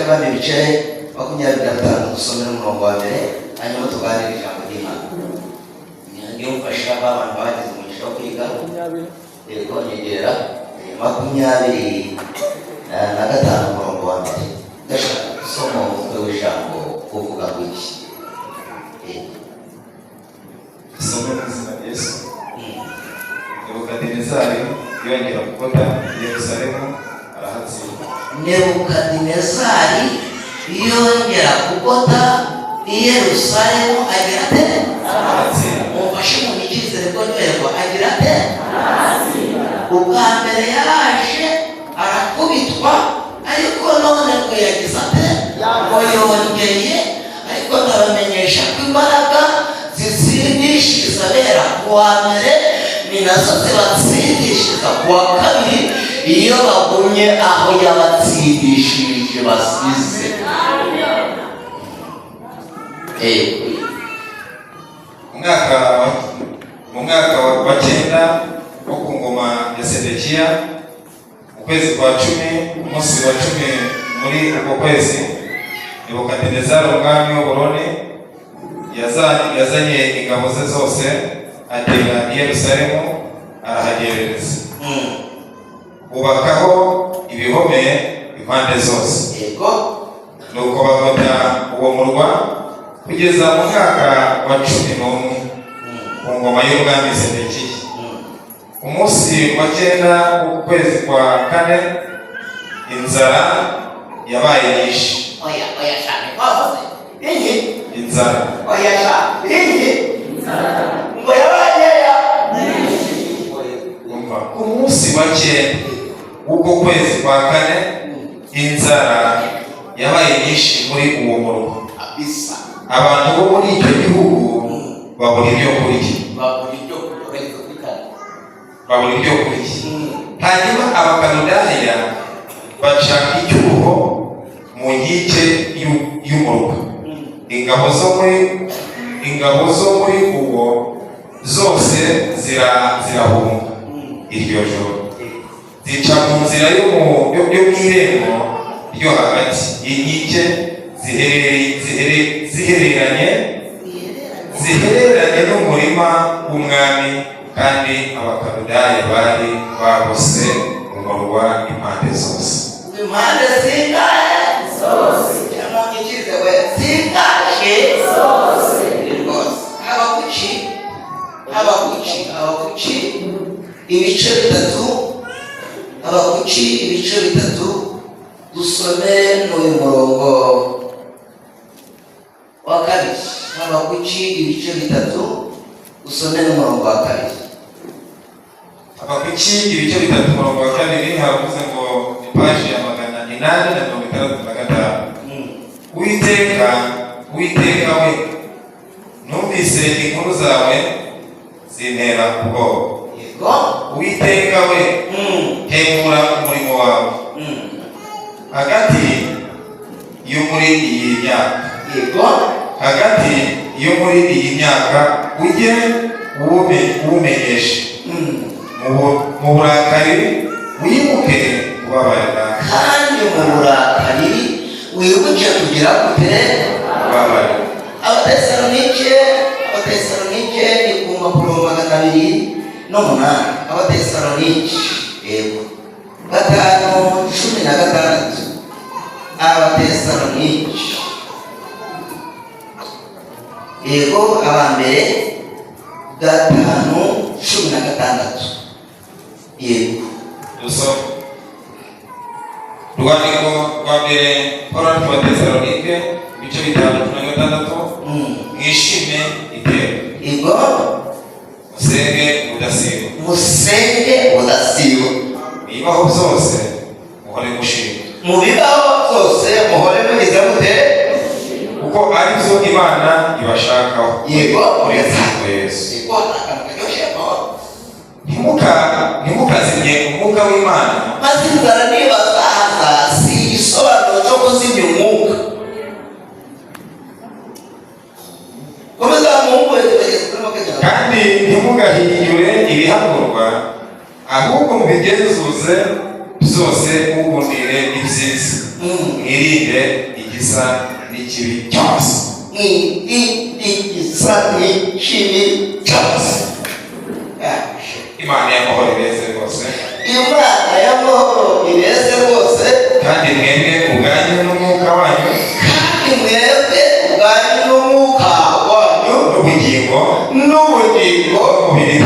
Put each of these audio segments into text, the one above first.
Cy'Abami ibice 25, dusome n'umurongo wa mbere, hanyuma tuganire ijambo ry'Imana. Niyo mfasha ba bantu bagize umugisha wo kwiga. Yego, nyegera. 25, umurongo wa mbere. Ndashaka gusoma umutwe w'ijambo uvuga ngo iki? Yego. Dusome mu izina rya Yesu. Nebukadinezari yongera gukota i Yerusalemu, arahatsinda. Nebukadinezari yongera kugota i Yerusalemu, agira ate? Arahatsinda. Mumfashe mu icyizere ko nyoherwa. Agira ate? Ubwa mbere yaraje arakubitwa, ariko none ngo yagize ate? Ngo yongeye. Ariko ndabamenyesha ko imbaraga zitsindishiriza abera ku wa mbere ni nazo zibatsindishiriza ku wa kabiri, iyo bagumye aho yabatsindishirije basize. Mu mwaka wa cyenda wo ku ngoma ya Sedekiya, mu kwezi kwa 10, umunsi wa 10 muri uko kwezi, Nebukadinezari umwami w'Uburoni yazanye ingabo ze zose, atera i Yerusalemu, arahagerereza, bubakaho ibihome impande zose. Nuko bagota uwo murwa kugeza mu mwaka wa 11 ku ngoma y'umwami Sedekiya. Umunsi wa cyenda w'ukwezi kwa kane, inzara yabaye nyinshi. Oya, oya cyane, wavuze iyi? Inzara. Oya sha, iyi ngo yabaye ya Umva, ku munsi wa cyenda w'uko kwezi kwa kane, inzara yabaye nyinshi muri uwo murwa. Abantu bo muri icyo gihugu babura ibyo kurya. Babura ibyo kurya bageze kuri kane. Babura ibyo kurya. Hanyuma Abakaludaya baca icyuho mu nkike y'umurwa, ingabo zo muri uwo zose zirahunga iryo joro, zica mu nzira yo mu irembo ryo hagati inkike zihereranye n'umurima w'umwami, kandi Abakaludaya bari bagose umurwa impande zose. Impande zingahe? Zose. Munyikirize we, zingahe? Zose rwose. Habakuki ibice 3, Habakuki ibice 3, dusome n'uyu murongo wa kabiri. Habakuki ibice 3, usome n'umurongo wa kabiri. Habakuki ibice 3, umurongo wa kabiri, haravuze ngo ni paji ya 865. Uwiteka, Uwiteka we, numvise inkuru zawe zintera ubwoba. Uwiteka we, hembura umurimo wawe hagati yo muri iyi myaka. Hagati yo muri iyi myaka ujye uwumenyesha. Mu burakari wibuke kubabarira. Kandi mu burakari wibuke kugira gute? Kubabarira. Abatesalonike ni ku mpapuro 208. Abatesalonike, yego, 5:16. Abatesalonike, yego, aba mbere 5:16, yego. Dusome urwandiko rwa mbere Pawulo yandikiye Abatesalonike, ibice 5:16. Mwishime iteka. Musenge ubudasiba. Musenge ubudasiba. Ibibaho byose muhore mushima. Mu bibaho byose muhore mugize mute? Kuko ari byo Imana ibashakaho muri Kristo Yesu. Yego, hari akantu karyoshye ko. Ntimukazimye umwuka w'Imana. Maze inzara nibazahaza si igisobanuro cyo kuzimya umwuka. Komeza muhungu we, tugeze kuri 20. Kandi ntimugahinyure ibihanurwa, ahubwo mubigenzuze byose, mugundire ibyiza. Mwirinde igisa n'ikibi cyose. Mwirinde igisa n'ikibi cyose. Imana y'amahoro ibeze rwose. Imana y'amahoro ibeze rwose. Kandi mwebwe ubwanyu n'umwuka wanyu, kandi mwebwe ubwanyu n'umwuka wanyu, n'ubugingo, n'ubugingo, n'umubiri,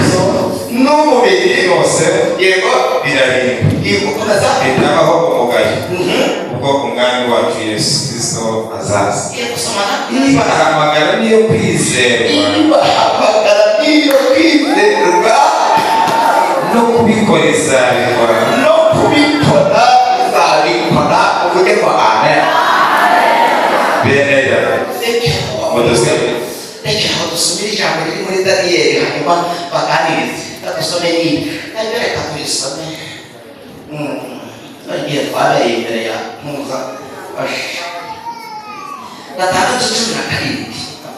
n'umubiri byose yego birarindwa, yego, komeza. Bitabaho umugayo ubwo Umwami wacu Yesu Kristo azaza. Ngiye gusoma na Ibahamagara niyo kwizerwa, ibahamagara niyo kwizerwa, no kubikora izabikora. No kubikora izabikora. Uvuge ngo amen. Bene Data, mudusabire. Reka aho dusomere ijambo riri muri Daniyeli, hanyuma baganirize. Reka dusome niba naryo, reka turisome. Bagiye twabereye imbere ya mpuza 6:17,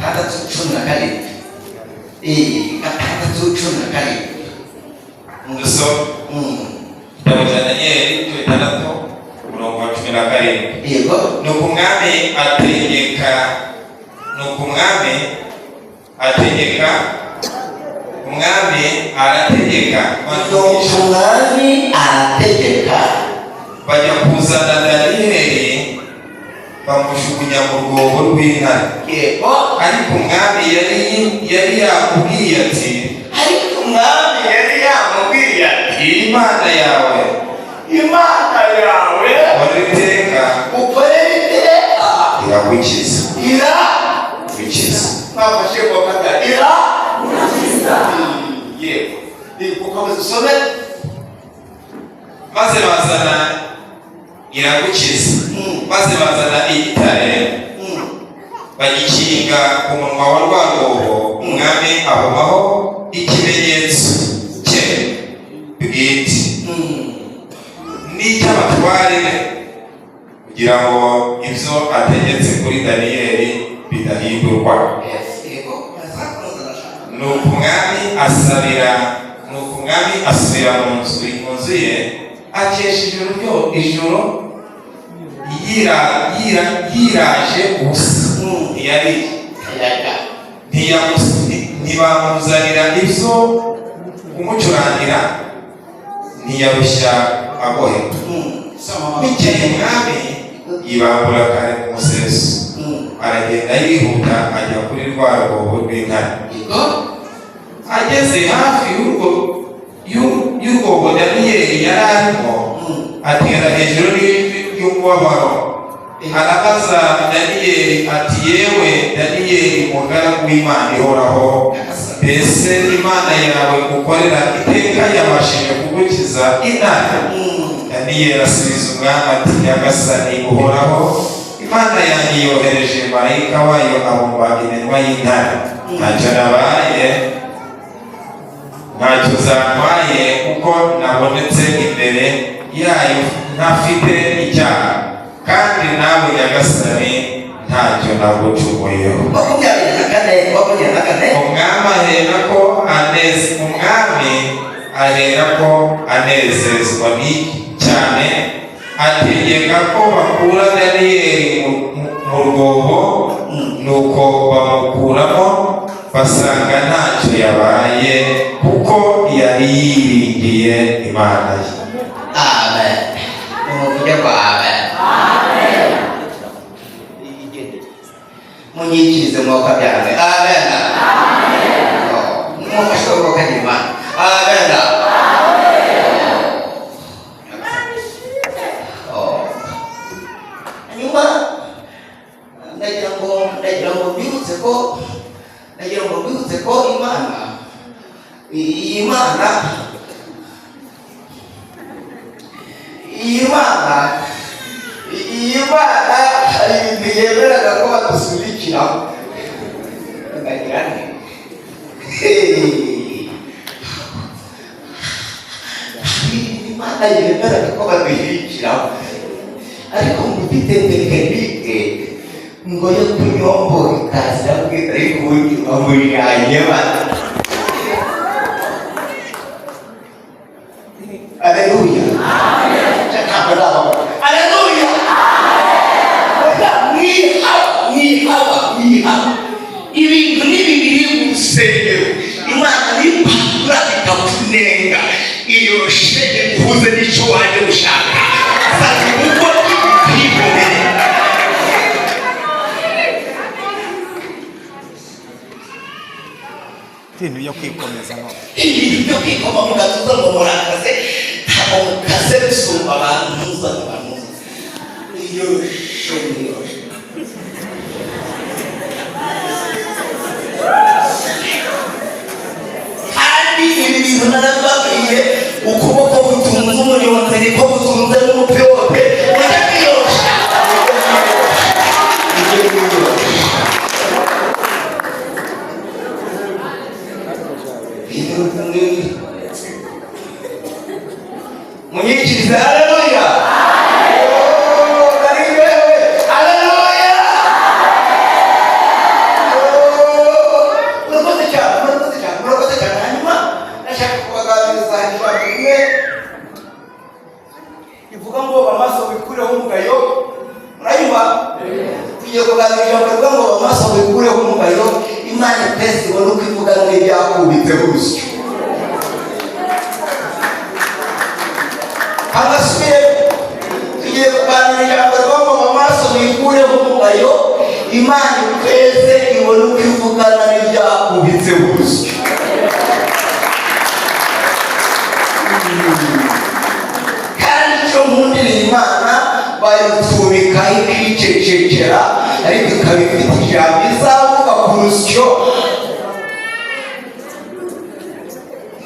6:17, 6:17. Dusome igitabo cya Daniyeli ibice 6, umurongo wa 17. Yego. Nuko umwami ategeka, umwami arategeka, Nuko umwami arategeka, bajya kuzana Daniyeli, bamujugunya mu rwobo rw'intare. Ariko umwami yari yamubwiye ati: Ariko umwami yari yamubwiye ati: "Imana yawe Imana yawe ukorera iteka, ukorera iteka, iragukiza." Ira Gukiza. Mwafashe gufata ira. Yego, ukomeza usome. Maze bazana, iragukiza. Maze bazana igitare, bagikinga ku munwa wa rwa rwobo. Umwami ahomaho ikimenyetso cye bwite n'icy'abatware be, kugira ngo ibyo ategetse kuri Daniyeli bidahindurwa. Yes, yego, komeza, komeza, ndashaka. Nuko umwami asubira mu nzu ye, akesha ijoro ryo ijoro yiraje ubusa, ntiyariye. Ayaga. Ntibamuzanira ibyo kumucurangira, ntiyarushya agoheka. Soma. Bukeye umwami yibangura kare ku museso, aragenda yihuta, ajya kuri rwa rwobo rw'intare. Ageze hafi y'urwobo Daniyeli yari arimo, atera hejuru n'ijwi ry'umubabaro, arabaza Daniyeli ati: "Yewe Daniyeli, mugaragu w'Imana ihoraho, mbese Imana yawe ukorera iteka yabashije kugukiza intare?" Daniyeli asubiza umwami ati: "Nyagasani uhoraho, Imana yanjye yohereje marayika wayo, abumba iminwa y'intare, ntacyo nabaye, ntacyo zantwaye, kuko nabonetse imbere yayo ntafite icyaha, kandi nawe nyagasani ntacyo nagucumuyeho." 24, 24. Umwami aherako anezezwa ni cyane, ategeka ko bakura Daniyeli mu rwobo. Nuko bamukuramo, basanga ntacyo yabaye, kuko yari yiringiye Imana ye. Amen. Muvuge ngo amen. Munyikirize mwuka byanjye. Amen. Oh, mufashe ukuboko kagira Imana. Amen. Oh. Hanyuma ndagira ngo mbibutse ko Imana, iyi Mana hari ibintu yemeraga ko badusubikiraho. Ndagira nti hey, hari ibintu Imana yemeraga ko baduhirikiraho, ariko ngo ufite tekinike ngo yo kunyombora ikaza, ariko ubundi bamujyanye bata. Aleluya! Ntabwo nababona. Aleluya! Ibintu byo kwikomeza no. Ibintu byo kwikoma mu gatuza ngo murakaze, ntabwo mukaze gusumba abantu ntuzane abantu. Iyoroshe, mwiyoroshe. Kandi ibi bintu narababwiye, ukuboko gutunze umunyonzi niko gutunze n'umupilote. Mujye mwiyorosha, mujye mwiyorosha. Munyikirize haleluya. Oh, naryohewe. Haleluya. Oh, murakoze cyane, murakoze cyane, murakoze cyane. Hanyuma ndashaka kubaganiriza ijambo rimwe rivuga ngo amaso wikureho umugayo. Murayumva? Tugiye kuganira ijambo rivuga ngo amaso wikureho umugayo, Imana twese ibone uko ivuga n'ibyakubitseho urusyo. Agasubire, tugiye kuganira ijambo rivuga ngo amaso wikureho umugayo, Imana twese ibone uko ivugana n'ibyakubitseho urusyo. Kandi icyo nkundira Imana, bayipfubika ikicecekera, ariko ikaba ifite ijambo izavuga ku rusyo.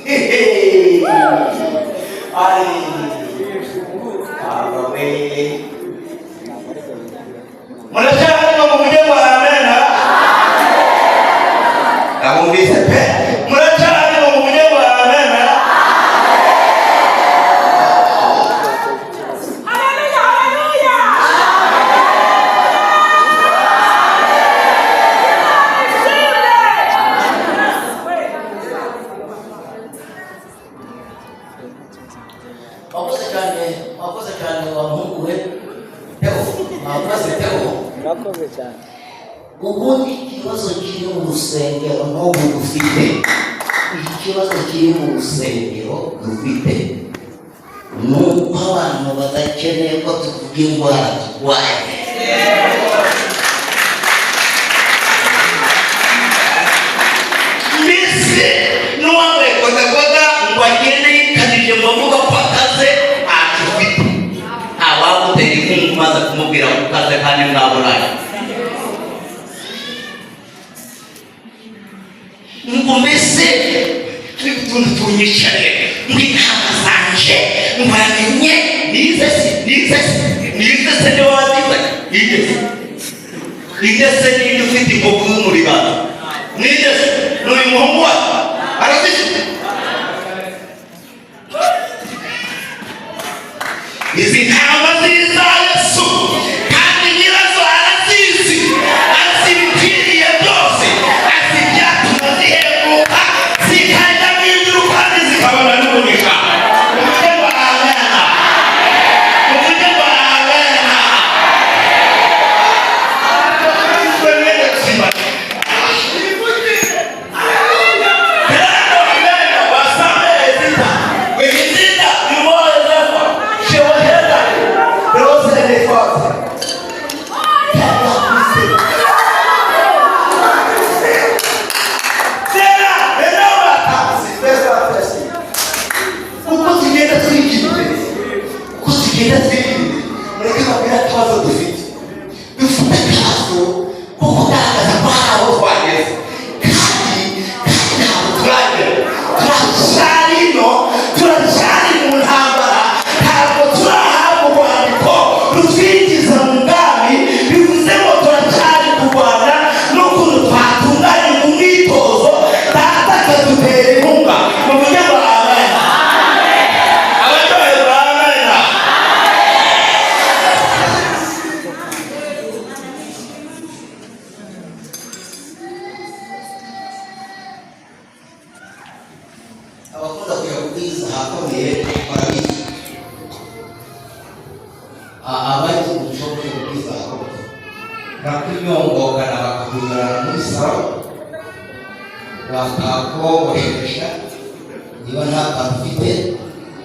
Hehe. Ari Baba we. Muracyarimo mu buryo bwa amena. Ndabumvise pe. Muracyarimo mu buryo bwa amena. Haleluya, haleluya! Wakoze cyane, wakoze cyane wa muhungu we Teo, wakoze Teo. Murakoze cyane. Ubundi ikibazo kiri mu rusengero n'ubu dufite, ikibazo kiri mu rusengero dufite ni uko abantu badakeneye ko tuvuga indwara turwaye. Mbese n'uwambaye bodaboda ngo agende yikanije ngo avuga ko akaze, ntacyo ufite. Ntawagutera inkunga umaze kumubwira ko ukaze kandi mwaburanye. Ngo mbese turi utuntu tunyicare ngo intama zanje ngo amenye nize se, nize se, nize se, niwe wazizanye, nize se, ninde se, ninde ufite inkovu mu biganza, ninde se? Ni uyu muhungu wa arazifite izi ntama ziza Yesu, kandi nyirazo arazizi, azi ibikwiriye byose, azi ibyatuma zihembuka zikajya mu ijuru kandi zikabona n'umugisha. Muvuge ngo amena. Muvuge ngo amena. Uko tugenda twigira imbere, uko tugenda twigira imbere, mureke babwire akabazo dufite. Dufite akabazo ko kugaragaza ko hari aho twageze, kandi ntabwo turagera. Turacyari ino, turacyari mu ntambara, ntabwo turahabwa urwandiko rutwinjiza mu bwami. Bivuze ngo turacyari kurwana n'ukuntu twatunganya mu mwitozo, data akadutera inkunga. Muvuge ngo amen. Abaryoherwa amen. Abakunda kujya kubwiriza ahakomeye barabizi. Abagize umuco wo kujya kubwiriza ahakomeye barakunyongokana, bakakunyurana muri salo, bakakogoshesha, niba nta kantu ufite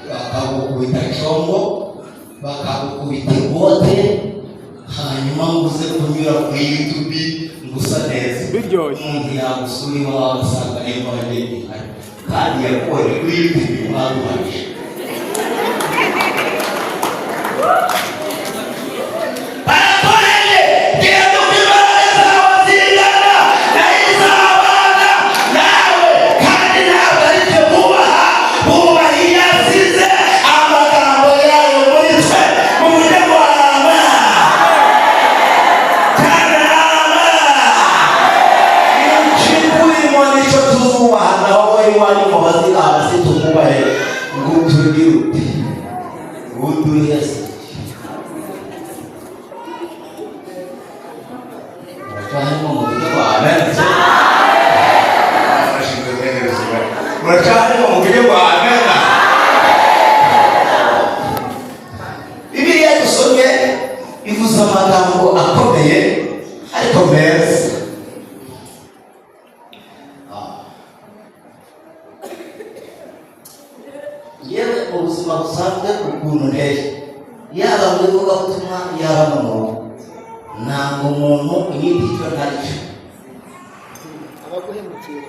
bakagukubita congo, bakagukubita ikote. Hanyuma ngo uze kunyura kuri YouTube ngo usa neza. Biryoshye. Umuntu yagusura iwawe agasanga imvange ihari, kandi yakubonye kuri YouTube baguhaje. Barakoreje, genda uko imbaraga zawe zingana nayo izabana nawe. Kandi ntabwo ari twe bubaha, bubaha iyo asize amagambo yayo muri twe mu buryo bw'ama cyane ama. Urimo nicyo tuzubaha, naho wowe iwanyu mu baziraha se tukubahe ngo tugire ute uduhe se? Uracyarimo mu buryo bwa amen? Uracyarimo mu buryo bwa amen? Bibiliya dusomye ivuze amagambo akomeye ariko meza. Yewe, mu buzima busanzwe ukuntu nteye, yaba mu ivugabutumwa, yaba no mu rugo, ntabwo umuntu unyita icyo ntari cyo. Abaguhemukiye.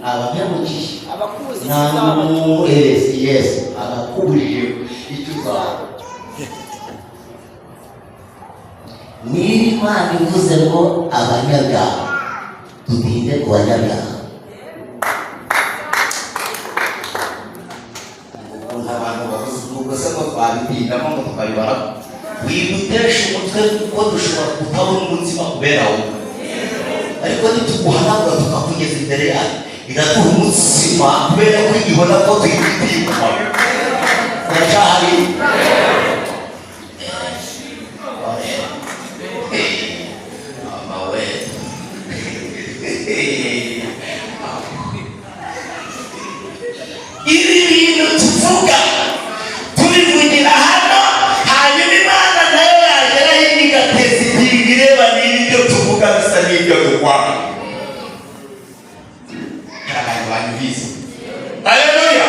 Abampemukiye. Abakuzi. Ntabwo umuntu, yes, abakubujije icyo uzaba. Niba Imana ivuze ngo abanyabyaha, dutinde ku banyabyaha? Ukuntu abantu bavuze ubwo se ngo twabitindamo ngo tukabibara, wigutesha umutwe, kuko dushobora kutabona umutsima kubera wowe, ariko nituguhanagura tukakugeza imbere yayo, iraduha umutsima kubera ko ibona ko tuyifitiye umumaro. Uracyahari? Mama we, ibi bintu tuvuga tubivugira hano, hanyuma Imana nayo yagera hino igateza ingingo ireba niba ibyo tuvuga bisa n'ibyo dukora. Hari abantu banyumvise? Haleluya!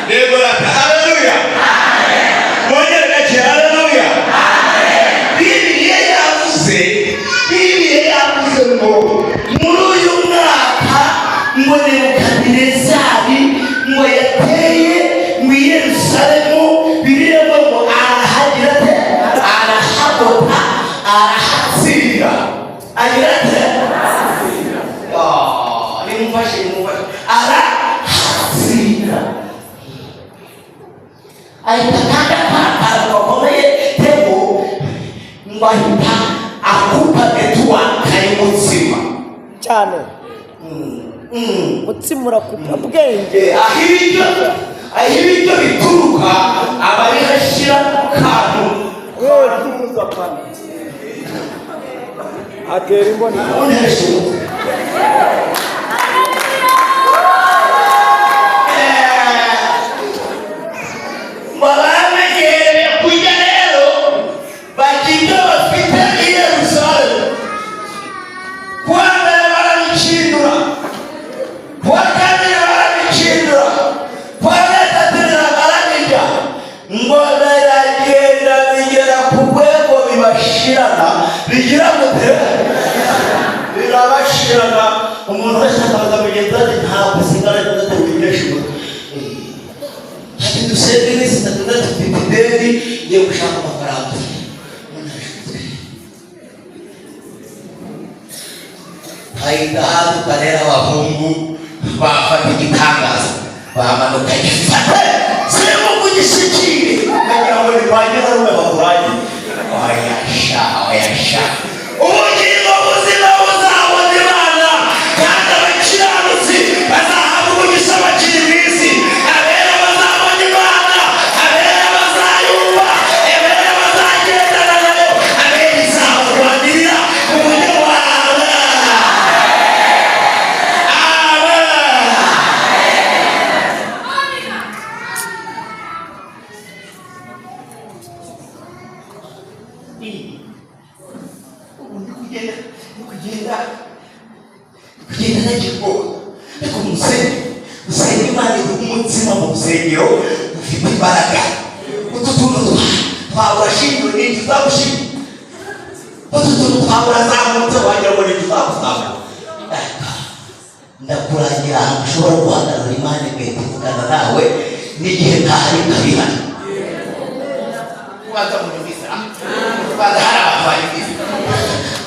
Yego rata, haleluya! Mwongere gake, haleluya! Bibiliya yavuze ngo muri uyu mwaka ngo Nebukadinezari ngo yateye mu Yerusalemu. Bibiliya ngo arahagira ate? Arahagota, arahatsinda. Agira ate? Ah, nimumfashe, nimumfashe. Arahatsinda, ahita kandi akora akantu gakomeye tego, ngo ahita akupa getuwa kari mutsima. Cyane. Mutsima urakupa bwenge. Aho ibiryo bituruka aba ariho ashyira kantu. Atera imboni. Unteshe umutwe. Ngo abamenyereye kurya rero barya ibyo bafite i Yerusalemu. Kuwa mbere barabicindura, kuwa kabiri barabicindura, kuwa gatatu barabirya. Ngo baragenda bigera ku rwego bibashirana, bigira gute? Birabashirana. Umuntu wese akabaza mugenzi we ati: "Ntabwo usigara atandatu witesha umutwe." Ati: "Dusenge iminsi 3, mfite ideni, ngiye gushaka amafaranga." Unteshe umutwe. Hahita haduka rero abahungu bafata igitangaza, bamanuka gifate zirimo kugishyikire, kugira ngo ni kwa nyirarume bakurangire. Oya sha, oya sha, ubugingo buzima buzabona Imana, kandi abakiranutsi bazahabwa umugisha bakiri mu isi. Abera bazabona Imana, abera bazayumva, abera bazagendana nayo, abera izabarwanirira mu buryo bwawe. Amen. Ubu ndi kugenda nagira ubwoba, ariko musenge, musenge Imana iguhe umutsima mu rusengero ufite imbaraga. Utu tuntu twabura shingiro ni tuzabushinga. Ukaba urazamutse, wagira ngo ni tuzagusanga. Ndakurangira ahantu ushobora guhagarara, Imana igahita ivugana nawe n'igihe ntahari, ikabihana. Kubanza munyumvise, kubanza hari abantu banyumvise.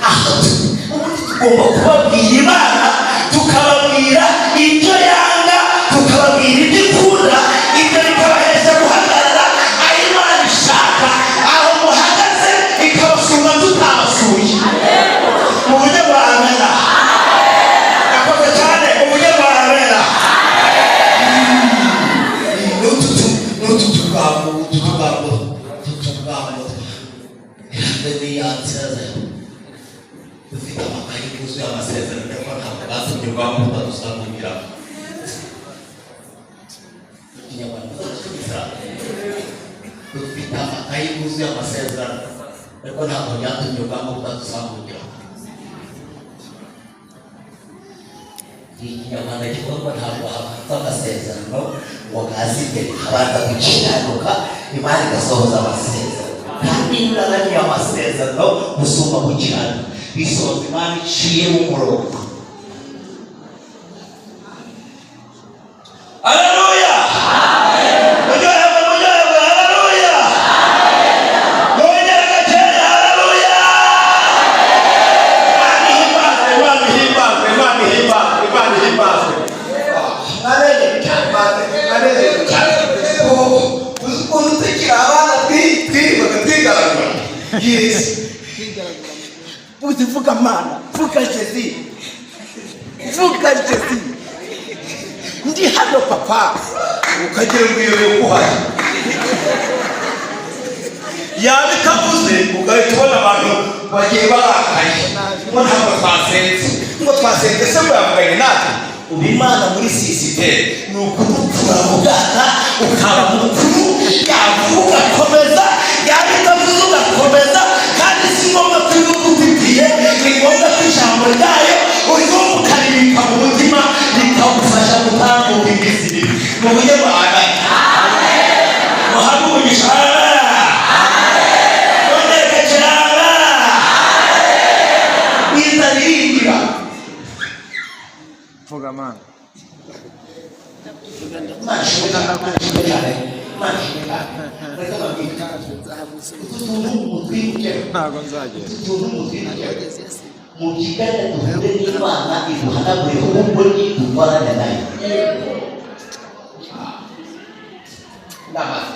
Aha ubundi tugomba kubabwira Imana, tukababwira ibyo yanga, tukababwira ibyo ikunda. Ibyo bikabahesha guhagarara aho Imana ishaka, aho muhagaze ikabasura tutabasuye Mu buryo bwa amena, nakoze cyane, mu buryo bwa amena. N'utu tugambo, utu tugambo, utu tugambo niyansaza. Dufite amakayi yuzuye amasezerano, ariko ntabwo batumye ubwabo tutadusangukira. Ikinyarwanda tusubiza. Dufite amakayi yuzuye amasezerano, ariko ntabwo byatumye ubwabo butadusangukira. Ikinyarwanda kivuga ngo ntabwo habanza amasezerano ngo kaze imbere, habanza gukiranuka, Imana igasohoza amasezerano. Kandi iyo uraramiye amasezerano gusumba gukiranuka, bisohoza Imana iciye mu murongo. Haleluya! Muryoherwe, muryoherwe, haleluya! Mwongere gakeya, haleluya! Imana ihimbazwe, Imana ihimbazwe, Imana ihimbazwe, Imana ihimbazwe. Mwanezerewe cyane, mwanezerewe cyane. Oh, uzi ukuntu tukiri abana twirirwaga twigaragura. Yesu. Uzi vuga Mana, vuga Jezi, vuga Jezi, ndi hano papa. Ukagira ngo iyo yokuhaye yaba itavuze, ugahita ubona abantu bagiye barakaye ngo ntabwo twasenze, ngo twasenze se ngo yavuganye natwe. Ubu Imana muri sisiteme ni ukudukura mu bwana ukaba mukuru. Yavuga ugakomeza, yaba itavuze ugakomeza. Kandi si ngombwa ko ibihugu ufitiye, ni ngombwa ko ijambo ryayo uryumva ukaribika mu mutima, rikagufasha gutambuka iminsi mibi mu buryo bwawe. Muhabwe umugisha. Boneka cyane, inzara. Vuga Mana. Imana ishimwe cyane, Imana ishimwe cyane, Imana ishimwe cyane. Mureke mbabwire, utu tuntu mutwibuke. Ntabwo nzagenda. Utu tuntu mutwibuke, mubyigane, duhure n'Imana iduhanagureho ubwo dukorane nayo. Ndamaze.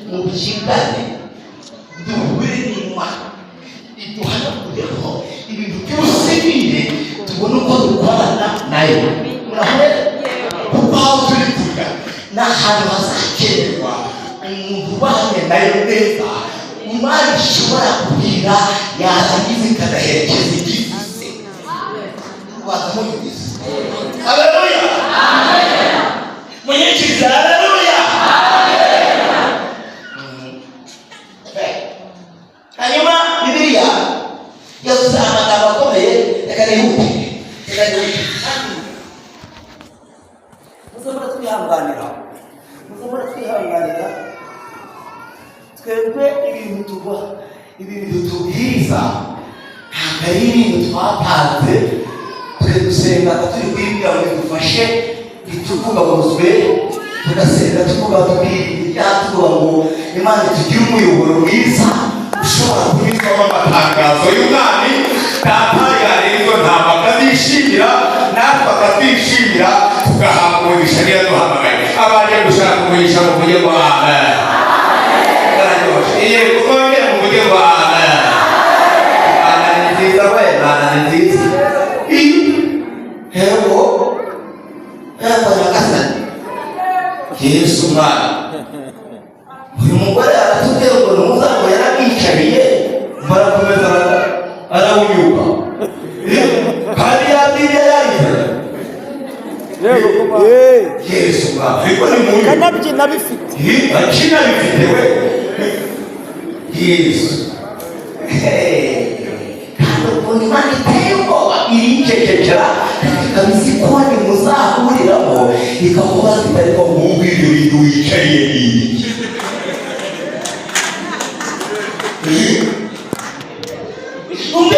Mubyigane, duhure n'Imana iduhanagureho ibintu by'ubusivire, tubone uko dukorana nayo. Muraho? Kuko aho turi kujya ni ahantu hazakenerwa umuntu ubanye nayo neza. Imana ishobora kubwira, yarangiza ikanaherekeza igivuze. Ubanza munyumvise. Haleluya! Munyikirize, haleluya! Hanyuma Bibiliya yavuze amagambo akomeye. Reka nihute, reka nihute. Muze muratwihanganira, muze muratwihanganira. Twebwe ibintu tuba, ibintu tubwiriza ntabwo ari ibintu twapanze. Twe dusengaga turi kwibwira ngo bidufashe, ntituvuga ngo twe tugasenga tuvuga, tukirinda ibyaha, tuvuga ngo Imana tugire umuyoboro mwiza ushobora Kunyuzwamo amatangazo y'umwami. Data yareba izo ntama akazishimira, natwe akatwishimira, tugahabwa umugisha. Niyo duhamagaye abaje gushaka umugisha, mu buryo bwa amen. Yego, mwongere mu buryo bwa amen. Imana ni nziza we, Imana ni nziza. Yego, yego, nyagasani Yesu mwana. Uyu mugore aratubwira ngo ntuza ngo yarabwicariye. Barakomeza arawunyuka, kandi yabiriya yayize. Yego kuba. Yesu mwana, ariko ni mubi. Kanabyina bifite. Akina bifite we, Yesu. Kandi ukuntu Imana iteye ubwoba, iricecekera, ikaba izi konti muzahuriramo, ikakubaza iti: "Ariko Nk'ubu ibyo bintu wicariye ni ibiki?" Umve.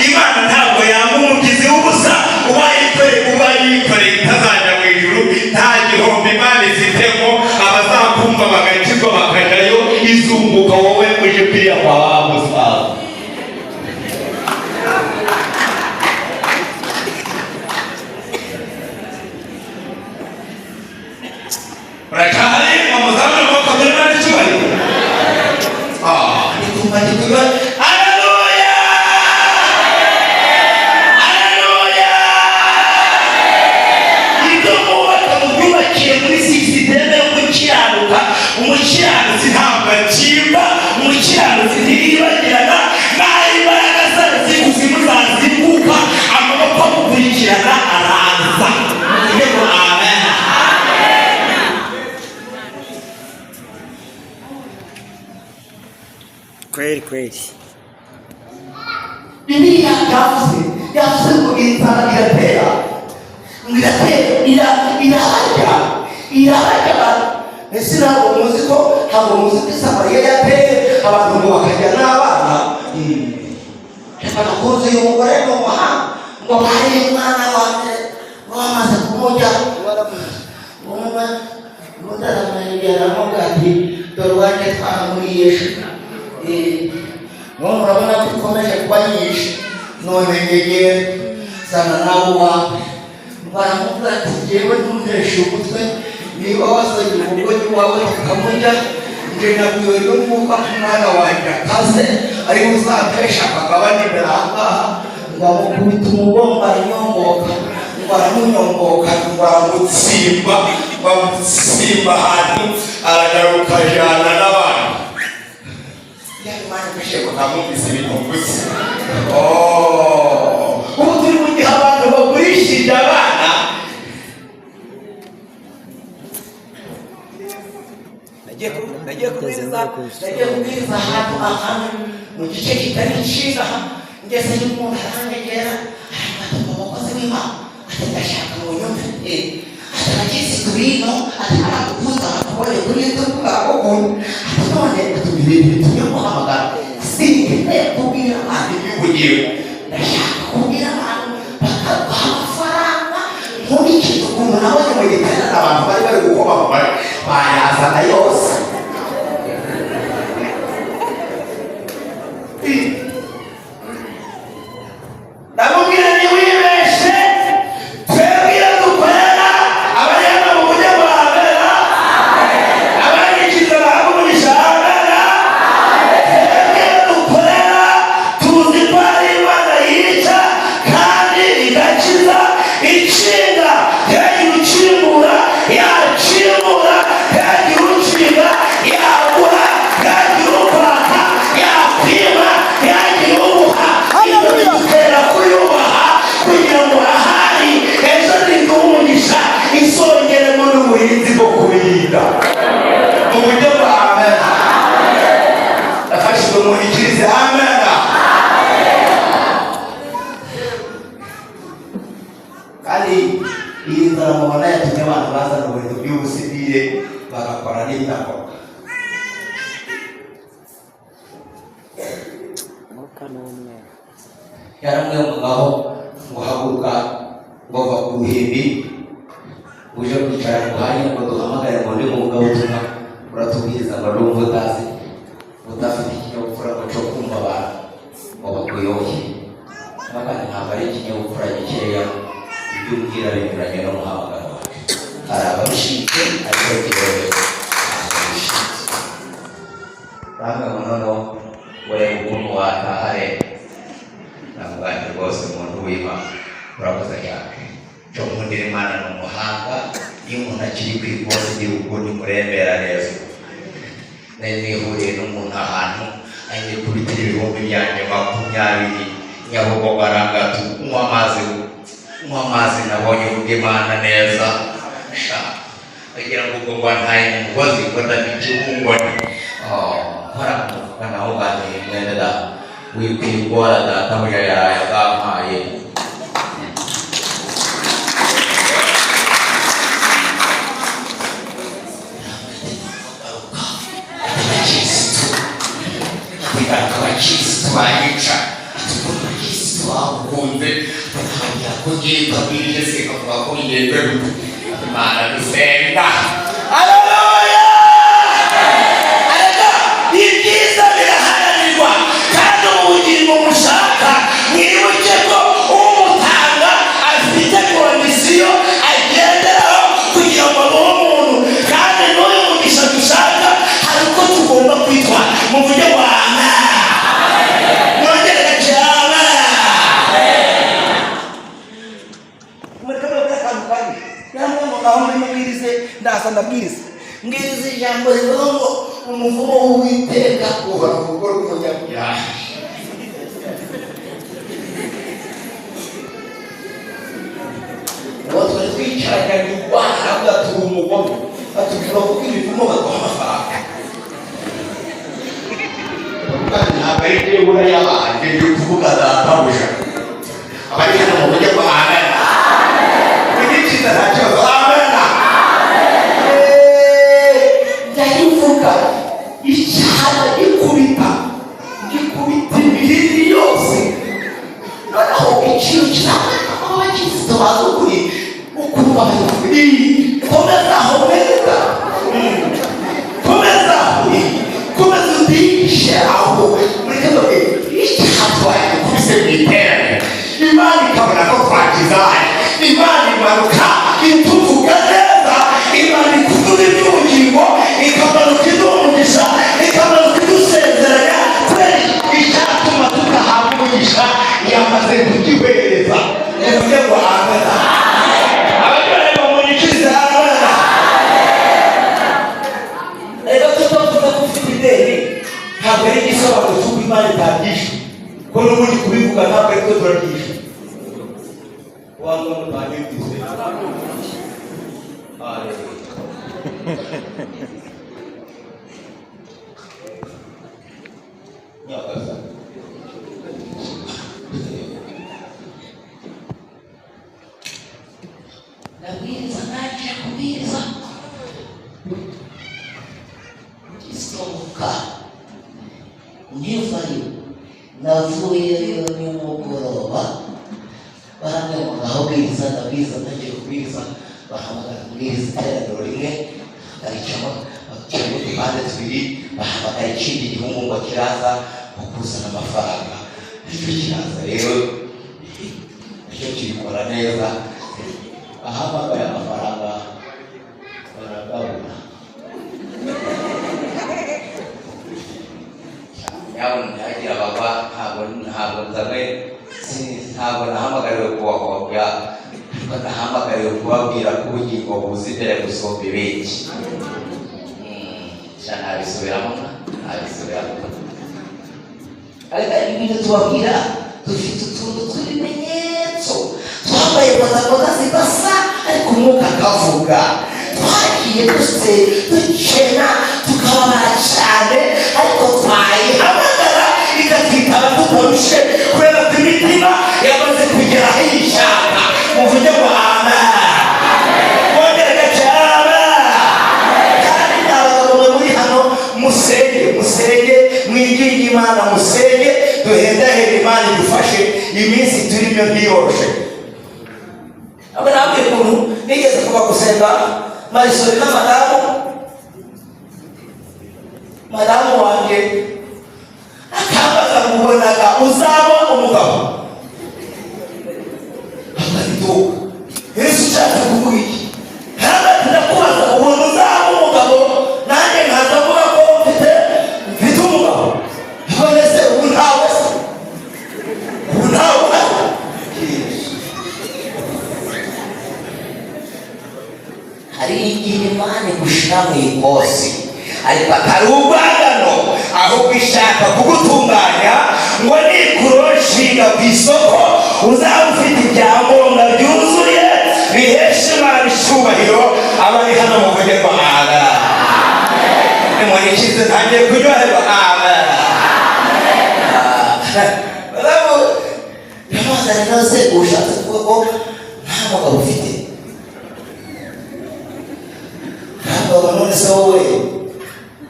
Imana ntabwo yanga umubyizi w'ubusa. Ubayikoreye, ubayikoreye itazajya mu ijuru, nta gihombo Imana ifitemo. Abazakumva bagakizwa bakajyayo, izunguka. Wowe uje kwiriya kwa wa musaza. Uracyahari ngo muzamure amaboko kuri Imana icyubahiro. Ah, ndikumva ndikumva. Haleluya, haleluya! Ibyo mwubaka mubyubakiye muri système yo gukiranuka. Umukiranutsi ntabwo akimba, umukiranutsi ntiyibagirana. N'aho imbaraga zayo z'ikuzimu zazinguka, amaboko amukurikirana araza. Muvuge ngo amen. Kweli kweli. Bibiliya yavuze ngo inzara iratera, ngo iratera, iraharya, iraharya abantu. Ese ntabwo muzi ko Isamariya yateye abantu ngo bakajya n'abana? Reka nakunze uyu mugore, ni umuhanga. Ngo bariye umwana wa mbere, ngo bamaze kumurya, umwe undi aramwegera, aramubwira ati: "Dore uwanjye twaramuriye." None urabona ko ikomeje kuba nyinshi, none nyegera, zana nawe uwawe. Baramubwira ati: "Jyewe ntunteshe umutwe, niba wazanye umugozi wawe tukamurya, njye nabwiwe n'umwuka ko umwana wanjye akaze ariwe uzampesha akagabane imbere aha ngaha." Ngo amukubita umugongo, aranyongoka, ngo aramunyongoka, ngo aramutsimba, bamutsimba ahantu, aragaruka ajana n'abandi. Imana ifashe ngo ntamwumvise ibintu mvuze. Oh, ubu turi mu gihe abantu bagurishije abana. Nagiye kubwiriza ahantu mu gice kitari cyiza. Ngezeyo, umuntu aranyegera, arambwira ngo: "Umukozi w'Imana," ati, "ndashaka ngo unyumve." Ati: "Abakirisitu bino," ati, "baragukunze, bakubonye kuri YouTube, baragukunda." Ati: "None," ati, "ibintu bitumye guhamagara, sinkeneye kubwira abantu iby'ubugingo, ndashaka kubwira abantu bakaguha amafaranga. Nkurikije ukuntu nabonye mu giterane abantu bari gukoma mu mashyi, bayazana yose." Ndamubwira: "Ntiwibeshe, twebwe iyo dukorera abari hano mu mujyi wa Abera, abarikiza bahabwa umugisha Abera. Twebwe iyo dukorera tuzi ko ari Imana yica kandi igakiza, ikinga ntihagire ukingura, yakingura ntihagire ukinga, yagura ntihagire ukwaka, yakwima ntihagire uguha. Ibyo bidutera kuyubaha kugira ngo ahari ejo nituha umugisha isongeremo n'ubuhinzi bwo kubirinda mu buryo bwa amen." Nafashijwe mu ikirize amen. Kandi iyi nzara mubona yatumye abantu bazana ibintu by'ubusivire, bagakora n'ibidakorwa. Umwuka ni umwe. Yaramubwiye ngo: "Ngaho," ngo, "haguruka," ngo, "va ku ruhimbi uje kwicara," ngo, "hariya," ngo, "duhamagare," ngo, "ndi muvugabutumwa, uratubwiriza," ngo, "ndumva utazi, udafite ikinyabupfura," ngo, "cyo kumva abantu ngo bakuyoboye." Kandi ntabwo ari ikinyabupfura gikeya, ibyo umbwira binyuranye n'umuhamagaro wawe. Hari ababishinzwe, ariko jyewe ntabwo bishinzwe. Namwe ngo noneho ureba ukuntu wataha rero. Ndavuga nti: "Rwose umuntu w'Imana, urakoze cyane." Cyo nkundira Imana ni umuhanga. Iyo umuntu akiri ku ikosi igira ukundi murembera neza. Nari nihuriye n'umuntu ahantu, anyikubitira 20,000 byanjye Nyabugogo, arangatu: "Unywa amazi, unywa amazi, nabonye uvuga Imana neza sha." Agira ngo ubwo ngo ntaye mu mugozi, ngo ndabikibungone nkora mu mufuka, naho banteye mwene da wikwigora, databuja yaraye agampaye. Abakirisitu, kwigaruka, abakirisitu banyica. Ati: "Ukuntu abakirisitu Bagukunze bakabwira ko ngiye mbabwirije se kavuga ko bigenze gute. Imana dusenga. Haleluya! Arega ibyiza biraharanirwa, kandi ubu bugingo mushaka, mwibuke ko umutanga afite condition agenderaho kugira ngo abeho umuntu. Kandi n'uyu mugisha dushaka, hari uko tugomba kwitwara. Muvuge ngo amen. Mwongere gace amen. Mureke mubwire akantu kabi namwe ngo ngaho muri mubwirize. Ndaza ndabwiriza, mbwiriza ijambo rivuga ngo umuvumo w'Uwiteka uhora mu rugo rw'umunyabyaha. Uwo twari twicaranye aravuga, turi umugome, batubwira kuko imivumo baduha amafaranga. Ntabwo ari nibura yabanje, ndi kuvuga databuja. Abari hano mu buryo bwa amen. Ni cyiza, nta kibazo, amen. Ndayivuga icyaha, gikubita gikubita imihini yose. Noneho ikintu kizakwereka ko abakirisitu bazi ukuri, ukumva bari komeza aho neza, komeza aho, komeza udishe aho muri kano Icyaha twagikubise mu iterambere, Imana ikabona ko twakizaye, Imana imanuka ituvuga neza. Imana ikuduha iby'ubugingo, ikamanuka iduha umugisha, ikamanuka idusezeranya. Kubera icyatuma tudahabwa umugisha yamaze kugihereza. Muvuge ngo amen. Abaryohewe bamunyikirize amen. Reka tutavuga ko ufite ideni ntabwo ari igisobanuro cy'uko Imana itabyishe, ko n'ubundi kubivuga ntabwo ariko turabyishe. Wanga mutanyumvise. Haleluya. Nyagasani. Ndabwiriza, ndangije kubwiriza, ngisohoka nkivayo, navuyeyo nimugoroba, barambwira ngo ngaho bwiriza. Ndabwiriza, ntangiye kubwiriza, bahamagara kubwiriza iteraniro rimwe baricamo, bacamo udupande tubiri, bahamagara ikindi gihungu ngo kiraza ngo kuzana amafaranga. Icyo kiraza rero, nicyo kibikora neza. Ahamagaye amafaranga baragabura. Nyabona ntihagire abagwa. Ntabwo nzanywe, ntabwo nahamagariwe kubahobya, ariko nahamagariwe kubabwira ko ubugingo buza imbere gusumba ibindi. Sha ntabisubiramo, ntabisubiramo, Ariko ibintu tubabwira, dufite utuntu tw'ibimenyetso. Twambaye bodaboda zidasa, ariko umwuka akavuga. Twagiye duse dukena, tukababara cyane, ariko twayihamagara ikatwitaba tutarushe, kubera ko imitima yamaze kugera aho ishaka. Muvuge ngo amen. Mwongere gace amen. Kandi abagabo mwe muri hano, musenge, musenge, mwinginge Imana, musenge, duhendahende Imana idufashe. Iminsi turimo ntiyoroshe. Abo nabwiye ukuntu nigeze kuva gusenga Marisori na madamu wanjye, akambaza ngo ubonaga uzaba umugabo akariduka. Ese ushatse kuvuga iki? Hagati ndakubaza, ubona uzaba umugabo, nanjye nkaza avuga ko mfite umugabo. None se ubu ntawe se? Ubu ntawe uhari? Yesu. Hari igihe Imana igushira mu ikosi, ariko atari urwangano, ahubwo ishaka kugutunganya ngo nikuroshinga ku isoko uzaba ufite ibyangombwa byuzuye bihesha Imana icyubahiro. Abari hano muvuge ngo amen. Nimurikize, ntangiye kuryoherwa, amen. Madamu ndamubaza, rero se ushatse kuvuga ko nta mugabo ufite? Ntabwo. None se wowe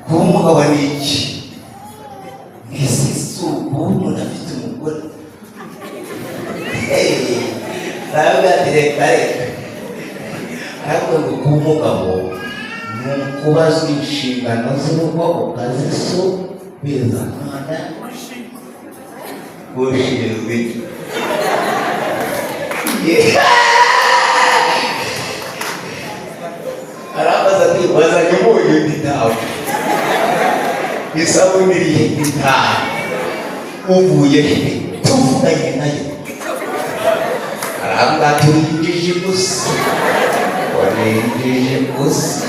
kuba umugabo ni iki? Ese si ukuba umuntu afite umugore? Aravuga ati: "Reka reka." Aravuga ngo kuba umugabo ni ukubazwa inshingano z'urugo ukazisubiza. Mwana, ushinzwe iki? Arambaza ati: "Wazanye umunyu?" Ndi: "Ntawe." "Isabune irihe?" Ndi: "Ntawe." "Uvuye he?" Tuvuganye nayo. Arambwira ati: "Uri injiji gusa, uri injiji gusa."